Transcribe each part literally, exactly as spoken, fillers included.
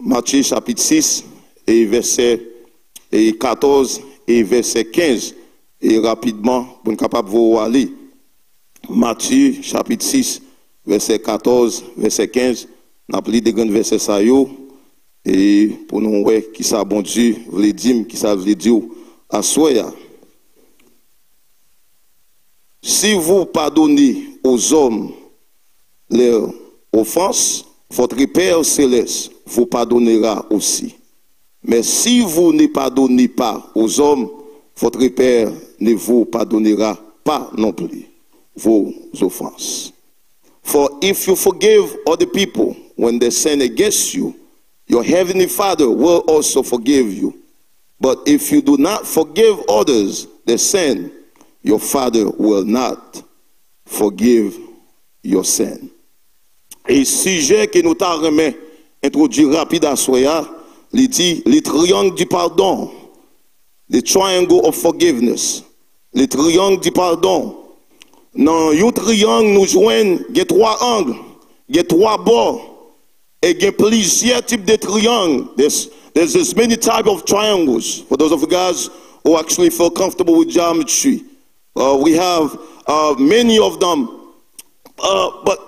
Matye chapit sis e vèsè e katòz e vèsè kenz, e rapidman pou n kapab voye w ale. Matye chapit sis, vèsè katòz, vèsè kenz, n ap li de grenn vèsè sa yo, e pou nou wè kisa Bondye vle di m, kisa l vle di w aswè a. Si vous pardonnez aux hommes leurs offenses, votre Père céleste vous pardonnera aussi. Mais si vous ne pardonnez pas aux hommes, votre Père ne vous pardonnera pas non plus vos offenses. For if you forgive other people when they sin against you, your heavenly Father will also forgive you. But if you do not forgive others their sin, your Father will not forgive your sin. E sijè ke nou ta renmen entwodui rapid aswè a, li di, le triangle du pardon, the triangle of forgiveness, le triangle du pardon. Nan yon triyang, nou jwenn gen twa ang, gen twa bò, e gen plizyè tip de triyang. There's, there's as many type of triangles. For those of you guys who actually feel comfortable with geometry, uh, we have uh, many of them. Uh, but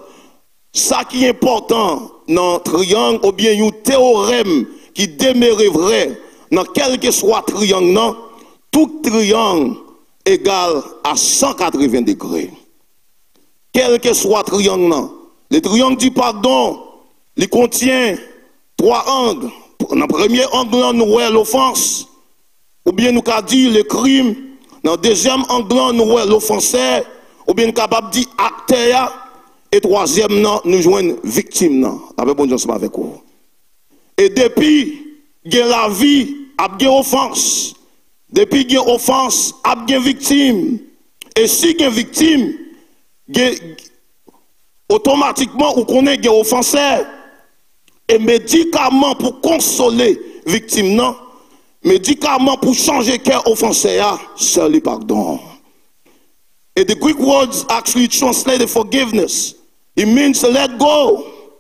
sa ki enpòtan nan triyang oubyen yon teyorèm ki demere vrè nan kèlkeswa triyang nan, tout triyang egal a san katreven degre. Kèlkeswa triyang nan, le triangle du pardon, li kontyen twa ang. Nan premye ang lan, nou wè lofans, oubyen nou ka di le crime. Nan dezyèm ang lan, nou wè lofansè, oubyen nou kapab di aktè a. E twazyèm nan, nou jwenn viktim nan. Lapè Bondye ansanm avèk ou. E depi gen lavi, ap gen ofans. Depi gen ofans, ap gen viktim. E si gen viktim, gen, otomatikman ou konnen gen ofansè. E medikaman pou konsole viktim nan, medikaman pou chanje kè ofansè a, se le padon. And the Greek words actually translated forgiveness. It means to let go.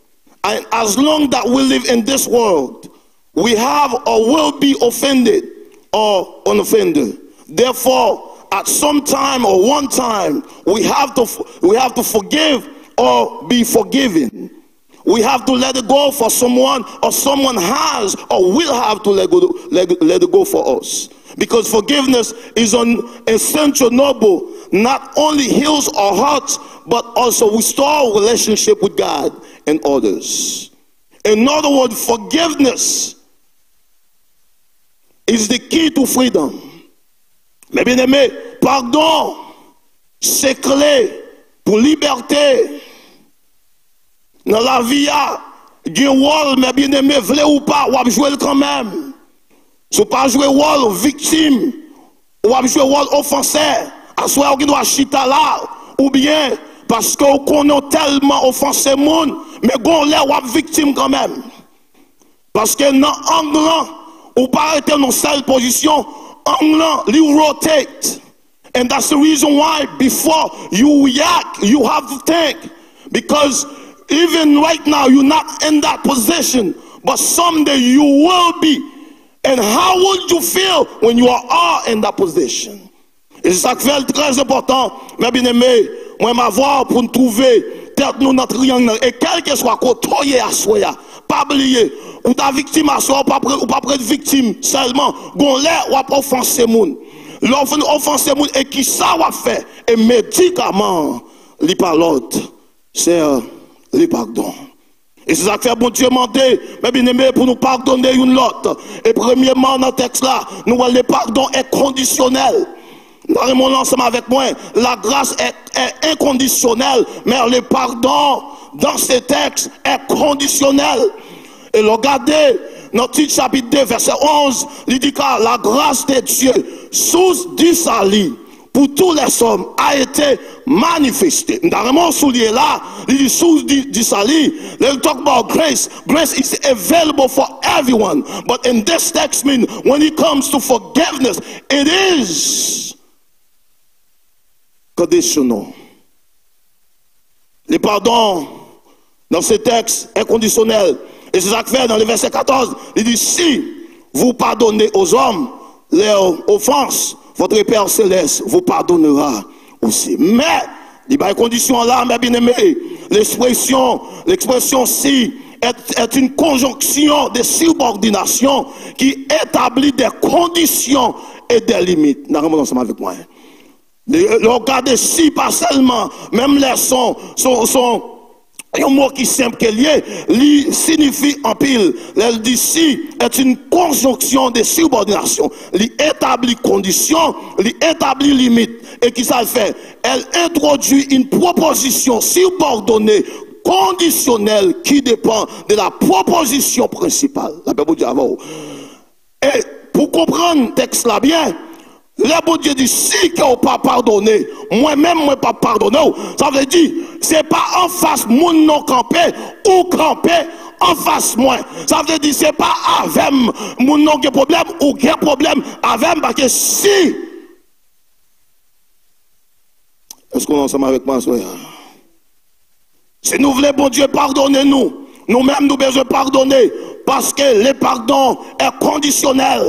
And as long that we live in this world, we have or will be offended or an offender. Therefore, at some time or one time, we have to we have to forgive or be forgiven. We have to let it go for someone, or someone has or will have to let go, let, let it go for us. Because forgiveness is an essential noble, not only heals our hearts, but also restore relationship with God and others. In other words, forgiveness is the key to freedom. Men byeneme, padon se kle pou libète. Nan lavi a, gen wòl, men byeneme, vle ou pa, w ap jwe l kanmenm. Si w pa jwe wòl viktim, w ap jwe wòl ofansè. Aswè a, ou gen dwa chita la, oubyen paske w konnen w tèlman ofanse moun, men gon lè w ap viktim kanmenm. Paske nan ang lan, ou pa rete nan sèl pozisyon, ang lan, li rotate. And that's the reason why before you react, you have to think. Because even right now, you're not in that position, but someday you will be. And how would you feel when you are in that position? E se sa k fè l trè enpòtan, men byeneme, mwen m avè w pou n twouve tèt nou nan triyang nan. E kèlkeswa kote w ye aswè a, pa bliye, ou ta viktim aswè a, ou p ap re- ou p ap ret viktim sèlman. Gon lè w ap ofanse moun. Lè w fin ofanse moun, e kisa w ap fè? E medikaman an, li pa lòt, se le padon. E se sa k fè Bondye mande, men byeneme, pou nou padone youn lòt. E premyeman, nan tèks la, nou wè le pardon est conditionnel. N a renmen w ansanm avèk mwen, la grâce est, est inconditionnelle, mais le pardon dans ce texte est conditionnel. E lè w gade nan Tit chapit de, vèsè onz, li di, car la grâce de Dieu, source du salut, pour tous les hommes a été manifestée. M ta renmen w souliye la, li di source du, du salut. Lè l talk about grace, grace is available for everyone. But in this text mean when it comes to forgiveness, it is conditional. Le pardon dans ce texte est conditionnel. E se sa k fè nan le vèsè katòz, li di, si vous pardonnez aux hommes leurs offenses, votre Père céleste vous pardonnera aussi. Men, li bay kondisyon la, mes bien-aimés, l'expression, l'expression si est, est une conjonction de subordination qui établit des conditions et des limites. N a konprann ansanm avèk mwen. Lè, lè w gade si pa sèlman, menm lè son, son, son, yon mo ki senp ke l ye, li siyifi anpil. Lè l di si, est une conjonction de subordination. Li etabli kondisyon, li etabli limit. E ki sa l fè? Elle introduit une proposition subordonnée conditionnelle qui dépend de la proposition principale. Lapè Bondye avè w. E pou konprann tèks la byen, lè Bondye di, si ke w pa padone, mwen menm, mwen p ap padone w, sa vle di, se pa anfas moun nan w kanpe, ou kanpe anfas mwen. Sa vle di, se pa avè m moun nan w gen pwoblèm, ou gen pwoblèm avè m, paske si Èske w ansanm avèk mwen aswè a? Si nou vle Bondye padone nou, nou menm nou bezwen padone, paske le pardon est conditionnel.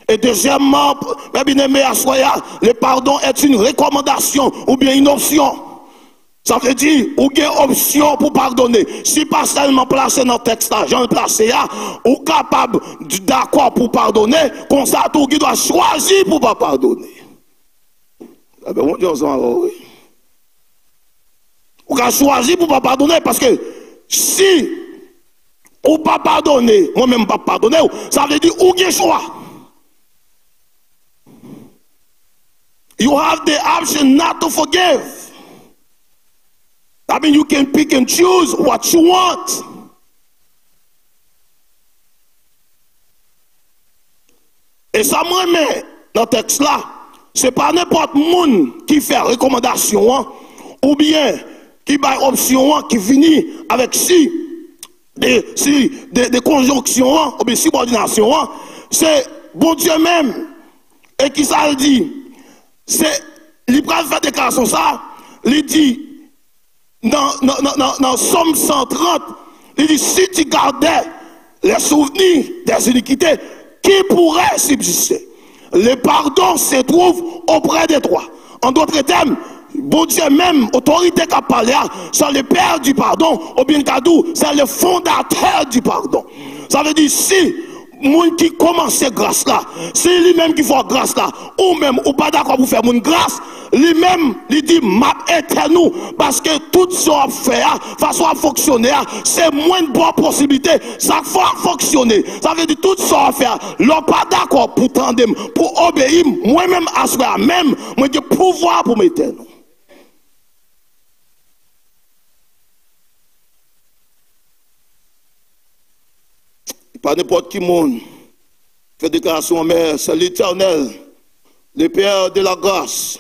E dezyèmman, mes bien-aimés, aswè a, le pardon est une recommandation ou bien une option. Sa vle di, ou gen opsyon pou padone. Si pa sèlman plase nan tèks la, jan l plase a, ou kapab dakò pou padone, konsa tou ou gen dwa chwazi pou pa padone. Apre Bondye ansanm avè w, wi. Ou ka chwazi pou pa padone, paske si ou pa padone, mwen menm m p ap padone w, sa vle di ou gen chwa. You have the option not to forgive. I mean, you can pick and choose what you want. E sa m renmen nan tèks la, se pa nenpòt moun ki fè rekòmandasyon an, oubyen ki bay opsyon an, ki vini avèk si de, si de, de konjonksyon an, oubyen sibòdinasyon an, se Bondye menm. E ki sa l di? Se, li pral fè deklarasyon sa, li di, nan, nan, nan, nan, nan Sòm san trant, li di, si tu gardais les souvenirs des iniquités, qui pourrait subsister? Le pardon se trouve auprès de toi. En d'autres termes, Bondye menm, otorite k ap pale a, se le Père du pardon, oubyen n ka di w, se le fondateur du pardon. Sa vle di, si moun ki kòmanse gras la, si li menm ki fè w gras la, ou menm ou pa dakò pou fè moun gras, li menm li di, m ap etèn ou, paske tout sa w ap fè a, fason w ap fonksyone a, se mwen k ba w posiblite, sa k fè w ap fonksyone. Sa vle di tout sa w ap fè a, lè w pa dakò pou tande m, pou obeyi m, mwen menm aswè a menm, mwen gen pouvwa pou m etèn ou. Pa nenpòt ki moun fè deklarasyon an, men se Letènèl, le Père de la grâce,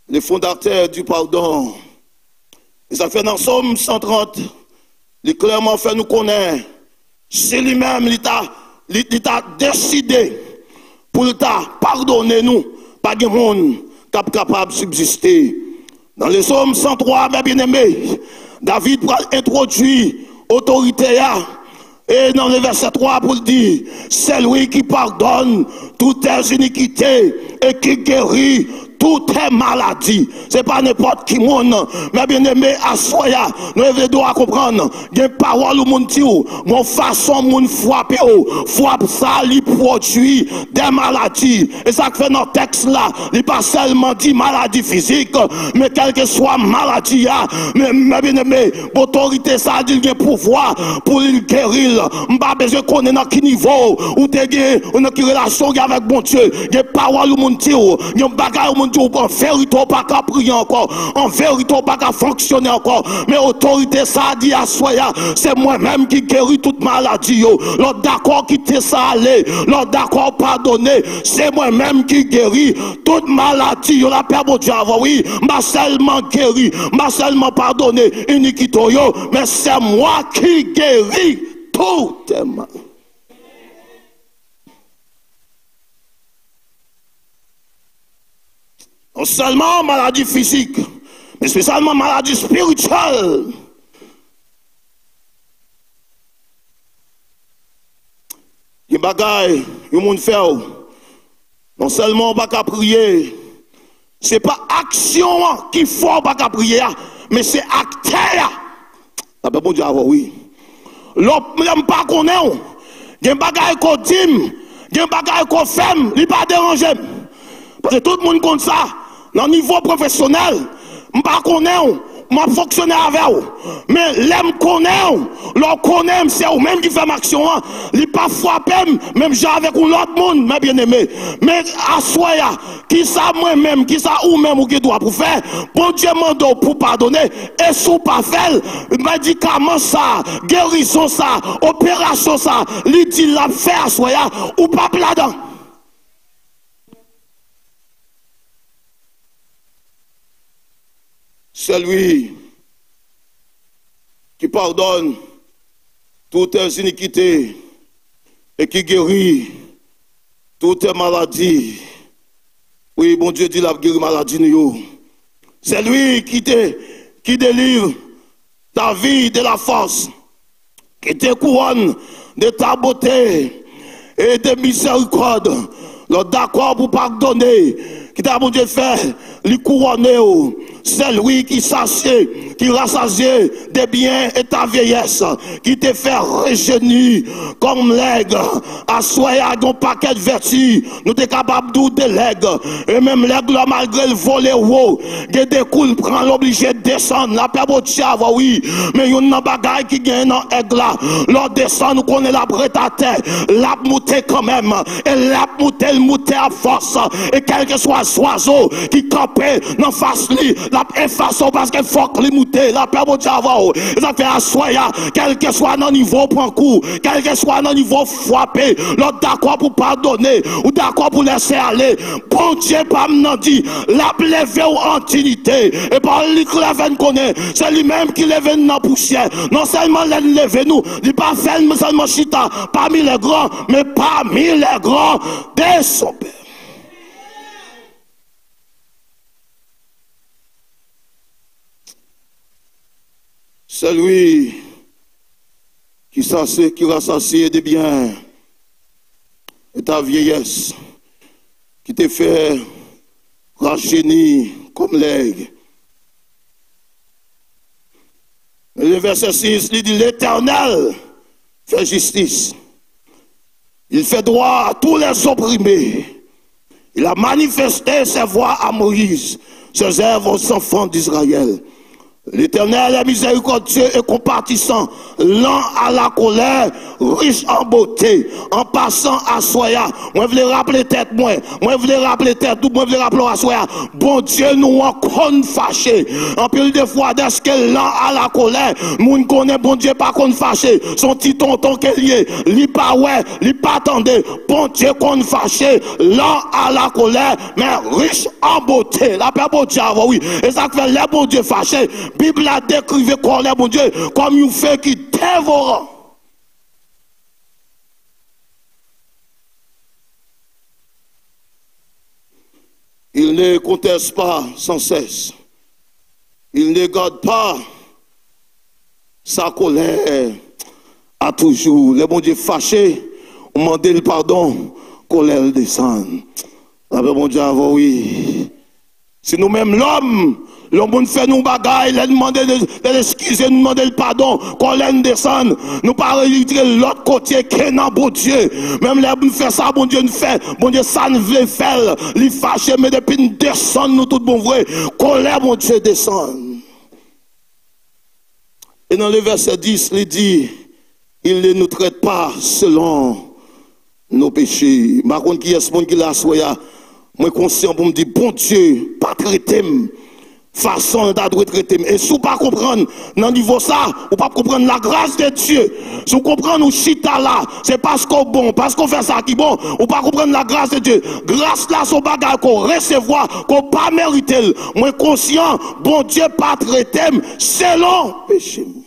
le fondateur du pardon. E sa fè nan Sòm san trant, li klèman fè nou konnen, si li menm li ta, li, li ta deside pou l ta padone nou, pa gen moun k ap kapab sibziste. Nan le Sòm san twa, mes bien-aimés, David pral entwodui otorite a. E nan le vèsè twa pou l di, c'est lui qui pardonne toutes tes iniquités et qui guérit toutes tes maladies. Se pa nenpòt ki moun, mes bien-aimés, aswè a, nou leve do a konprann, gen pawòl yon moun di w, gon fason moun frape w, frap sa li pwodui de maladi. E sa k fè nan tèks la, li pa sèlman di maladi fizik, men kèlkeswa maladi a, men, mes bien-aimés, otorite sa a di l gen pouvwa pou li geri l. M pa bezwen konnen nan ki nivo ou te gen, ou nan ki relasyon ou gen avèk Bondye. Gen pawòl yon moun di w, gen bagay yon moun di w, an verite w pa ka priye ankò, an verite w pa ka fonksyone ankò. Men otorite sa a di aswè a, se mwen menm ki geri tout maladi yo. Lè w dakò kite sa ale, lè w dakò padone, se mwen menm ki geri tout maladi yo. Lapè Bondye avè w, wi. M pa sèlman geri, m pa sèlman padone inikite w yo, men c'est moi qui guéris toutes tes maladies. Non sèlman maladi fizik, men espesyalman maladi espirityèl. bagay yon moun fè w, non sèlman w pa ka priye, se pa aksyon an ki fè w pa ka priye a, men se aktè a. Lapè Bondye avè w, wi. Lè w, lè m pa konnen w, gen bagay ke w di m, gen bagay ke w fè m, li pa deranje m. Paske tout moun konn sa, nan nivo pwofesyonèl, m pa konnen w, m ap fonksyone avè w. Men lè m konnen w, lè w konnen m, se ou menm ki fè m aksyon an, li pa frape m menm jan avèk yon lòt moun, mè byeneme. Men aswè a, kisa mwen menm, kisa ou menm ou gen dwa pou fè? Bondye mande w pou padone, e si w pa fè l, medikaman sa, gerizon sa, operasyon sa, li di l ap fè aswè a, ou p ap ladan. C'est lui qui pardonne toutes tes iniquités et qui guérit toutes tes maladies. Wi, Bondye di l ap geri maladi nou yo. C'est lui qui te, qui délivre ta vie de la fosse, qui te couronne de ta beauté et de miséricorde. Lè w dakò pou padone, kisa Bondye fè? Li kouwone w. C'est lui qui sasié, qui rassasie de bien et ta vieillesse, qui te fait rajeunir comme l'aigle. Aswè a, gen yon pakèt vèti nou te kapab di w de lèg. E menm lèg la, malgre l vole wo, gen de kou l pran, l oblije desann. Lapè Bondye avè w, wi. Men youn nan bagay ki genyen nan èg la, lè w desann, ou konnen l ap ret atè, l ap moute kanmenm. E lè l ap moute, l moute ak fòs. E kèlkeswa zwazo ki kanpe nan fas li, l ap efase w paske fòk li moute. Lapè Bondye avè w. E sa fè aswè a, kèlkeswa nan nivo w pran kou, kèlkeswa nan nivo w frape, lè w dakò pou padone, ou dakò pou lese ale, Bondye pa m nan di, l ap leve w an diyite. E pawòl li klè fè n konnen, se li menm ki leve n nan pousyè. Non sèlman lè l leve nou, li pa fè n sèlman chita parmi les grands, men parmi les grands de son peuple. C'est lui qui sasi-, qui rassasie de bien et ta vieillesse, qui te fait rajeunir comme l'aigle. Le verset six, li di, L'Éternel fait justice. Il fait droit à tous les opprimés. Il a manifesté ses voies à Moïse, ses œuvres aux enfants d'Israël. L'Éternel est miséricordieux et compatissant, lent à la colère, rich an bote. An pasan, aswè a, mwen vle raple tèt mwen, mwen vle raple tèt ou, mwen vle raple w aswè a, Bondye nou an konn fache. Anpil de fwa, dèske l lan a la kolè, moun konnen Bondye pa konn fache. Se yon ti tonton ke l ye. Li pa wè, li pa tande. Bondye konn fache, lan a la kolè, men rich an bote. Lapè Bondye avè w, wi. E sa k fè lè Bondye fache, Bib la dekrive kòlè Bondye kòm yon fe ki devoran. Il ne conteste pas sans cesse. Il ne garde pas sa colère à toujours. Lè Bondye fache, ou mande l padon, kòlè l desann. Lapè Bondye avè w, wi. Si nou menm lòm, lè yon moun fè nou bagay, lè n mande l, lè l eskize, n mande l padon, kòlè n desann, nou pa retire l lòt kote ke nan Bondye. Menm lè n fè sa Bondye n fè, Bondye sa n vle fè l, li fache, men depi n desann nou tout bon vre, kòlè Bondye desann. E nan le vèsè dis, li di, il ne nous traite pas selon nos péchés. M pa konn kiyès moun ki la aswè a. Mwen konsyan pou m di, Bondye pa trete m fason l ta dwe trete m. E si w pa konprann nan nivo sa, ou p ap konprann lagras de Dye. Si w konprann ou chita la, se paske w bon, paske w fè sa ki bon, ou pa konprann lagras de Dye. Gras la se yon bagay ke w resevwa, ke w pa merite l. Mwen konsyan, Bondye pa trete m selon peche m.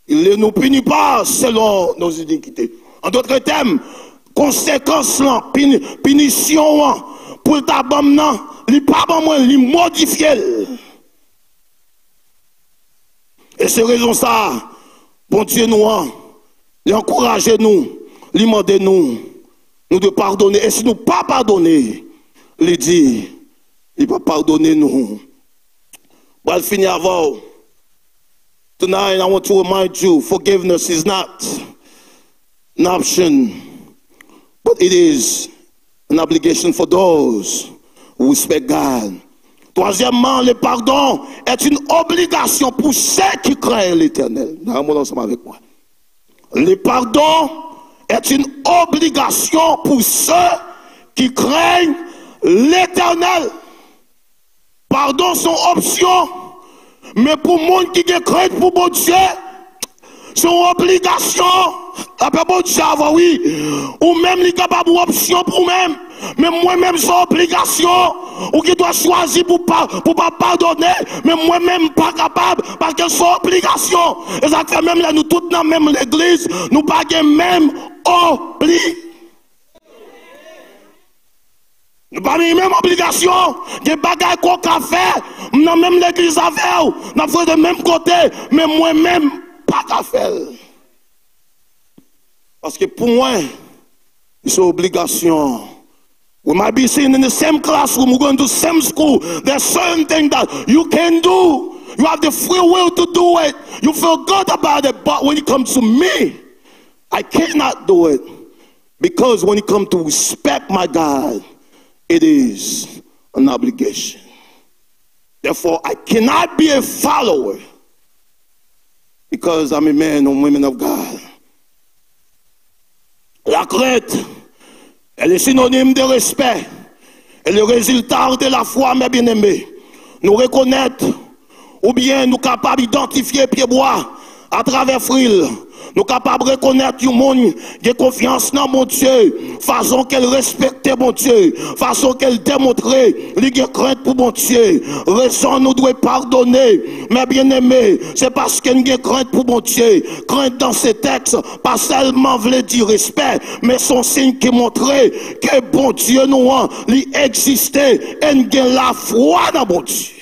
Il ne nous punit pas selon nos iniquités. En d'autres termes, konsekans lan, pini-, pinisyon an, pou l ta ban m nan, li pa ban mwen, li modifye l. E se rezon sa, Bondye nou an, li ankouraje nou, li mande nou, nou dwe padone. E si nou pa padone, li di, li pa padone nou. Pral fini avè w. Tonight, I want to remind you, forgiveness is not an option, but it is an obligation for those who respect God. Troisièmement, le pardon est une obligation pour ceux qui craignent l'Éternel. N a yon moun ansanm avèk mwen. Le pardon est une obligation pour ceux qui craignent l'Éternel. Padon se yon opsyon, men pou moun ki gen krent pou Bondye, se yon obligasyon. Lapè Bondye avè w, wi. Ou menm, li kapab yon opsyon pou ou menm, men mwen menm, se yon obligasyon. Ou ki dwe chwazi pou pa, pou pa padone, men mwen menm, m pa kapab, paske se yon obligasyon. E sa k fè menm lè nou tout nan menm legliz, nou pa gen menm obli. Nou pa gen menm obligasyon. Gen bagay ke w ka fè, m nan menm legliz avè w, n ap frekan menm kote, men mwen menm, m pa ka fè l. Paske pou mwen, se obligasyon. We might be sitting in the same classroom, we're going to same school. There's certain things that you can do. You have the free will to do it. You feel good about it. But when it comes to me, I cannot do it. Because when it comes to respect my God, it is an obligation. Therefore, I cannot be a follower because I'm a man or woman of God. La crainte, elle est synonyme de respect. Et le résultat de la foi, mes bien-aimés. Nou rekonèt, oubyen nou kapab idantifye pyebwa atravè fwi l. Nou kapab rekonèt yon moun gen konfyans nan Bondye, fason ke l respekte Bondye, fason ke l demontre li gen krent pou Bondye. Rezon nou dwe padone, mes bien-aimés, se paske n gen krent pou Bondye. Krent dans ce texte pa sèlman vle di respè, men se yon siy ki montre ke Bondye nou an, li egziste, e n gen lafwa nan Bondye.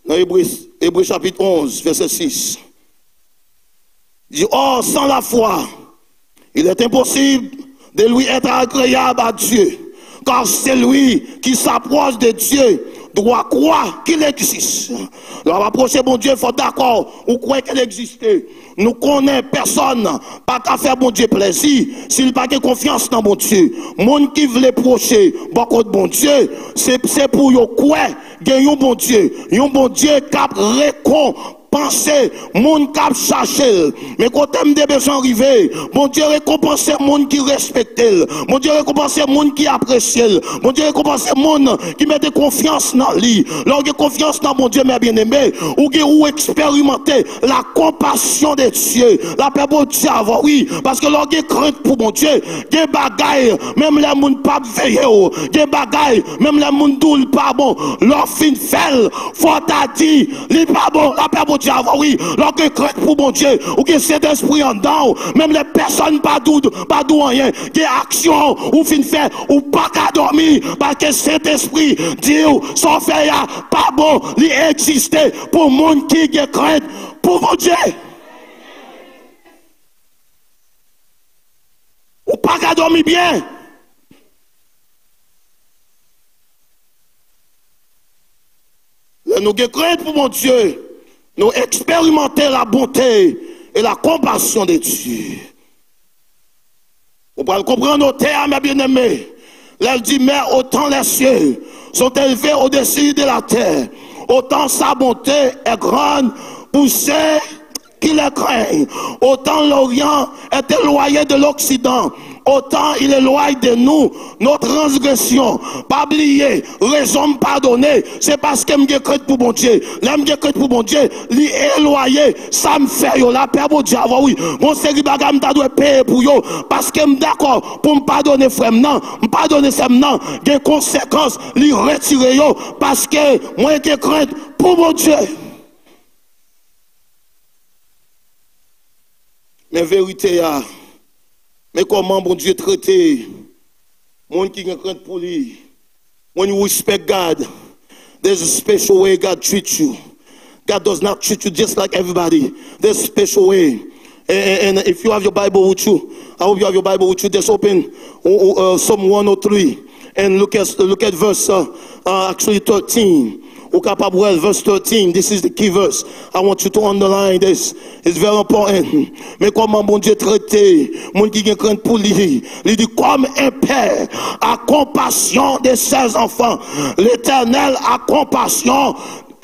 Nan Ebre, Ebre chapit onz, vèsè sis, di, or, sans la foi, il est impossible de lui être agréable à Dieu, car celui qui s'approche de Dieu doit croire qu'il existe. Lè w ap apwoche Bondye, fò w dakò, ou kwè ke l egziste. Nou konnen pèsòn pa ka fè Bondye plèzi si l pa gen konfyans nan Bondye. Moun ki vle pwoche bò kot Bondye, se, se pou yo kwè gen yon Bondye, yon Bondye k ap rekonpanse moun k ap chache l. Men kote m te bezwen rive, Bondye rekonpanse moun ki respekte l. Bondye rekonpanse moun ki apresye l. Bondye rekonpanse moun ki mete konfyans nan li. Lè w gen konfyans nan Bondye, mes bien-aimés, ou gen, ou eksperimante la compassion de Dieu. Lapè Bondye avè w, wi. Paske lè w gen krent pou Bondye, gen bagay, menm lè moun p ap veye w, gen bagay, menm lè moun di w li pa bon, lè w fin fè l, fò w ta di li pa bon. Lapè Bondye avè w, wi. Lè w gen krent pou Bondye, ou gen Sentespri anndan w, menm lè pèsòn pa di w, pa di w anyen, gen aksyon ou fin fè, ou pa ka dòmi, paske Sentespri di w sa w fè a pa bon, li egziste pou moun ki gen krent pou Bondye. Ou pa ka dòmi byen. Lè nou gen krent pou Bondye, nou eksperimante la bonté et la compassion de Dieu. Ou pral konprann otè a, mes bien-aimés, lè l di, mais autant les cieux sont élevés au-dessus de la terre, autant sa bonté est grande pour ceux qui le craignent. Autant l'Orient est éloigné de l'Occident, autant il éloigne de nous nos transgressions. Pa bliye, rezon m padone, se paske m gen krent pou Bondye. Lè m gen krent pou Bondye, li elwaye sa m fè yo. Lapè Bondye avè w, wi. Gon seri bagay m ta dwe peye pou yo, paske m dakò pou m padone frè m nan, m padone sè m nan, gen konsekans, li retire yo, paske mwen gen krent pou Bondye. Men verite a, men kòman Bondye trete moun ki gen krent pou li. When you respect God, there's a special way God treats you. God does not treat you just like everybody. There's special way. And, and, and if you have your Bible with you, I hope you have your Bible with you. Just open uh, uh, Psalm one oh three and look at, look at verse uh, uh, actually thirteen. Ou kapab wè verse thirteen. This is the key verse. I want you to underline this. It's very important. Men kòman Bondye trete moun ki gen krent pou li. Li di, comme un père a compassion de ses enfants, l'Éternel a compassion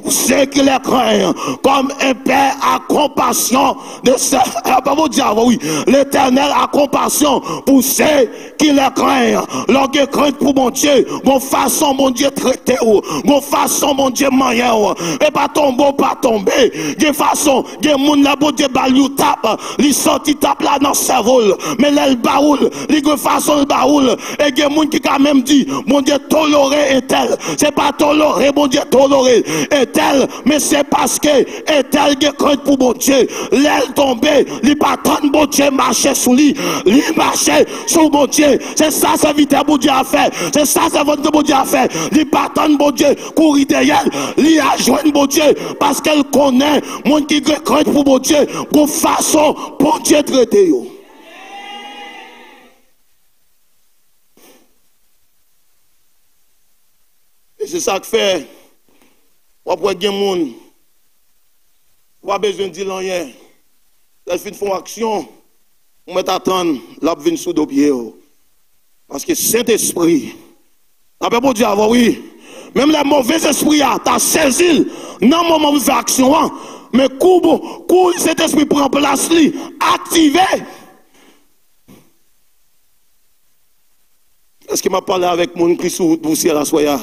pour ceux qui les craignent, comme un père a compassion de ses... Apa Bondye avè w, wi. L'Éternel a compassion pour ceux qui les craignent. Lè w gen krent pou Bondye, gon fason Bondye trete w, gon fason Bondye manyen w. E pa tonbe w pa tonbe. Gen fason, gen moun lè Bondye ba l yon tap, li sòti tap la nan sèvo l. Men lè l ba w l, li gen fason l ba w l. E gen moun ki ka menm di, Bondye tolore entèl. Se pa tolore Bondye tolore entèl, men se paske entèl gen krent pou Bondye. Lè l tonbe, li pa tann Bondye mache sou li. Li mache sou Bondye. Se sa sèvitè Bondye a fè. Se sa sèvant Bondye a fè. Li pa tann Bondye kouri dèyè l. Li al jwenn Bondye paske l konnen moun ki gen krent pou Bondye, gon fason Bondye trete yo. E se sa k fè w ap wè gen moun, ou pa bezwen di l anyen. Lè l fin fè yon aksyon, ou mèt atann l ap vin sou do pye w. Paske Sentespri, lapè Bondye avè w, wi. Menm lè movèzespri a ta sezi l nan moman pou l fè aksyon an, men kou, kou Sentespri pran plas li, aktive. Èske m ap pale avèk moun ki sou wout pou syèl aswè a?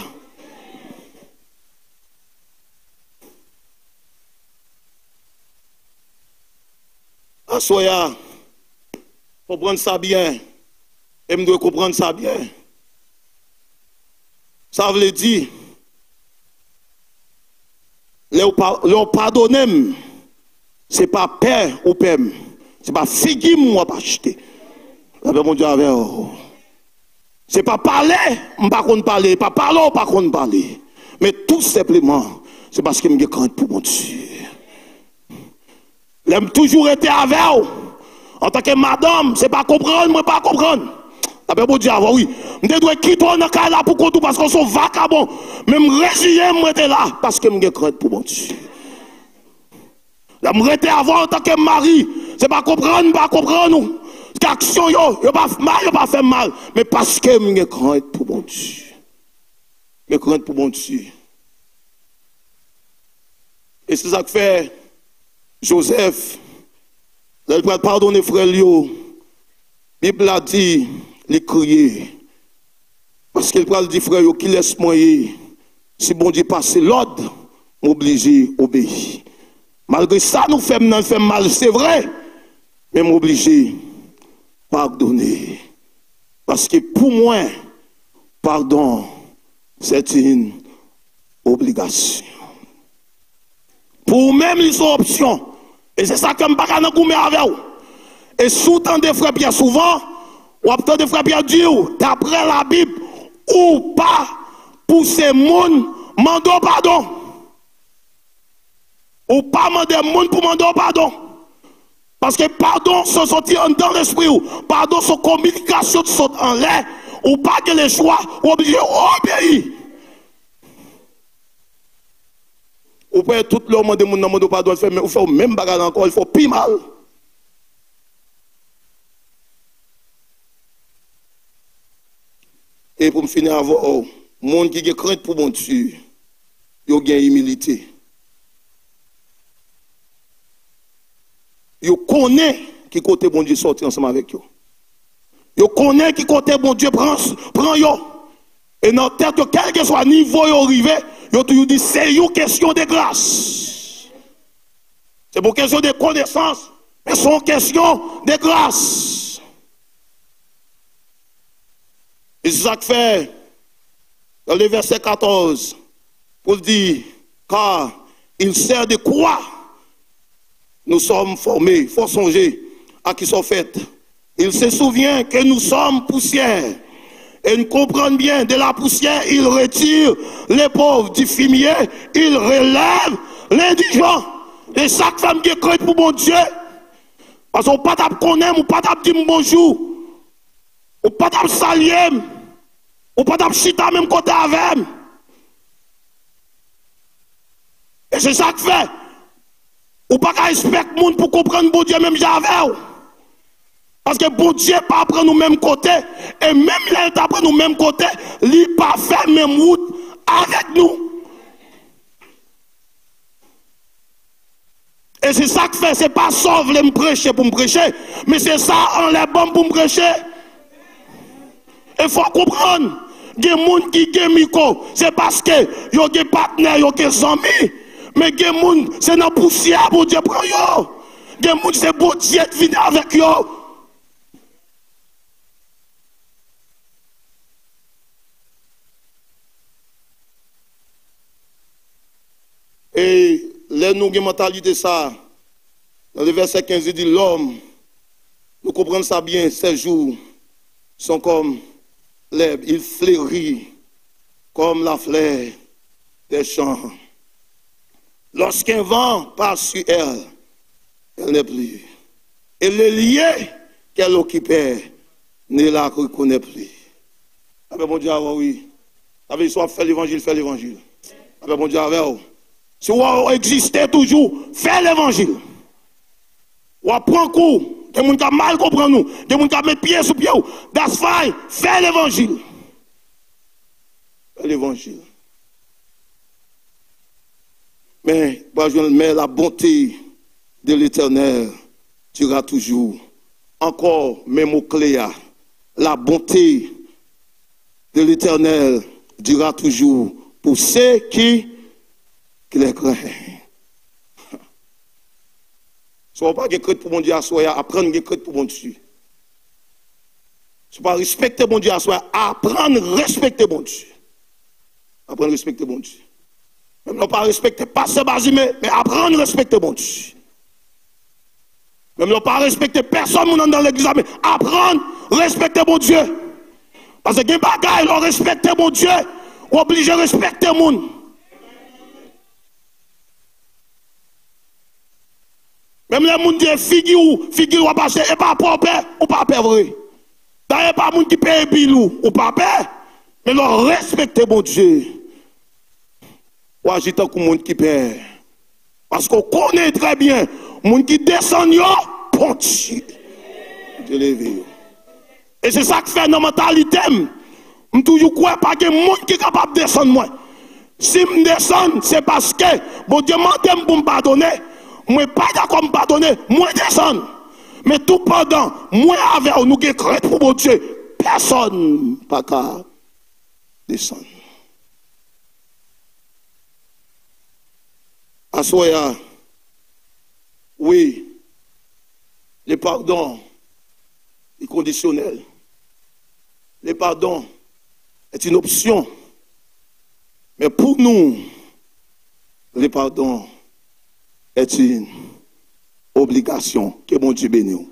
Aswè a, konprann sa byen. E m dwe konprann sa byen. Sa vle di, lè w pa, lè w padone m, se pa pè ou pè m. Se pa figi m w ap achte. Lapè Bondye avè w. Se pa pale m pa konn pale, pa pale w pa konn pale. Men tou senpleman, se paske m gen krent pou Bondye. Lè m toujou rete avè w, antanke madanm, se pa konprann mwen pa konprann. Lapè Bondye avè w, wi. M te dwe kite w nan kay la pou kont ou paske w se yon vakabon. Men m reziyen m rete la paske m gen krent pou Bondye. Lè m rete avè w antanke mari, se pa konprann m pa konprann ou. Ke aksyon yo, yo pa mal, yo pa fè m mal. Men paske m gen krent pou Bondye. Gen krent pou Bondye. E se sa k fè Jozèf, lè l pral padone frè l yo, Bib la di li kriye. Paske l pral di frè yo, kilès mwen ye? Si Bondye pase lòd, m oblije obeyi. Malgre sa nou fè m nan, l fè m mal, se vre, men m oblije padone. Paske pou mwen, padon, c'est une obligation. Pou ou menm, li se yon opsyon. E se sa ke m pa ka nan goumen avè w. E si w tande frè Pyè souvan, w ap tande frè Pyè di w, daprè Labib, ou pa pouse moun mande w padon. Ou pa mande moun pou mande w padon. Paske padon se soti anndan lespri w. Padon se kominikasyon ki sot anlè. Ou pa gen lechwa, ou oblije obeyi. Ou pè tout lè w mande moun nan mande w padon, l fè men, ou fè w menm bagay la ankò, l fè w pi mal. E pou m fini avè w, moun ki gen krent pou Bondye, yo gen imilite. Yo konnen ki kote Bondye sòti ansanm avèk yo. Yo konnen ki kote Bondye pran, pran yo. E nan tèt yo, kèlkeswa nivo yo rive, yo toujou di se yon kesyon de gras. Se pa yon kesyon de konesans, men se yon kesyon de gras. E se sa k fè, nan le vèsè katòz, pou l di, car il sait de quoi nous sommes formés. Fò sonje a ki sa w fèt. Il se souvient que nous sommes poussière. Et nous comprenons bien, de la poussière, il retire l'épave du fumier, il relève Lendi Jan, e sa k fè m gen krent pou Bondye. Paske ou pa t ap konnen m, ou pa t ap di m bonjou, ou pa t ap salye m, ou pa t ap chita menm kote avè m. E se sa k fè ou pa ka espèk moun pou konprann Bondye menm jan avè w. Paske Bondye pa pran nou menm kote, e menm lè l ta pran nou menm kote, li pa fè menm wout avèk nou. E se sa k fè se pa sa w vle m preche pou m preche, men se sa anlè ban m pou m preche. E fò w konprann, gen moun ki gen mikwo, se paske yo gen patnè, yo gen zanmi. Men gen moun, se nan pousyè Bondye pran yo. Gen moun, se Bondye k vin avèk yo. E lè nou gen mantalite sa, nan le vèsè kenz, li di, L'homme, nous comprenons ça bien, ses jours sont comme l'herbe, il fleurit comme la fleur des champs. Lorsqu'un vent passe sur elle, elle n'est plus. Et le lieu qu'elle occupait ne la reconnaît plus. Apre Bondye avè w, wi. Sa vle di, si w ap fè levanjil, fè levanjil. Apre Bondye avè w. Si w egziste toujou, fè levanjil. W ap pran kou. Gen moun k ap mal konprann ou. Gen moun k ap met pye sou pye w. That's fine. Fè levanjil. Fè levanjil. Men, w a jwenn, mais la bonté de l'Éternel durera toujours. Ankò, men mo kle a. La bonté de l'Éternel durera toujours pour ceux qui, qui le craignent. Si w pa gen krent pou Bondye aswè a, aprann gen krent pou Bondye. Si w pa respekte Bondye aswè a, aprann respekte Bondye. Aprann respekte Bondye. Menm lè w pa respekte pastè Bazime, men aprann respekte Bondye. Menm lè w pa respekte pèsonn moun anndan legliz la, men aprann respekte Bondye. Paske gen bagay, lè w respekte Bondye, w oblije respekte moun. Menm lè moun di e figi w, figi w ap achte, e pa pa w pè, ou pa pè vre. Dayè, e pa moun ki peye bil ou, ou pa pè. Men lè w respekte Bondye, w aji tankou moun ki pè. Paske w konnen trè byen, moun ki desann yo, Bondye, Bondye leve yo. E se sa k fè nan mantalite m, m toujou kwè pa gen moun ki kapab desann mwen. Si m desann, se paske Bondye mande m pou m padone. Mwen pa dakò m padone, mwen desann. Men toupandan mwen avè w, nou gen krent pou Bondye, pèsonn pa ka desann. Aswè a, wi, le pardon est conditionnel. Le pardon est une option. Men pou nou, le pardon est une obligation. Ke Bondye beni w.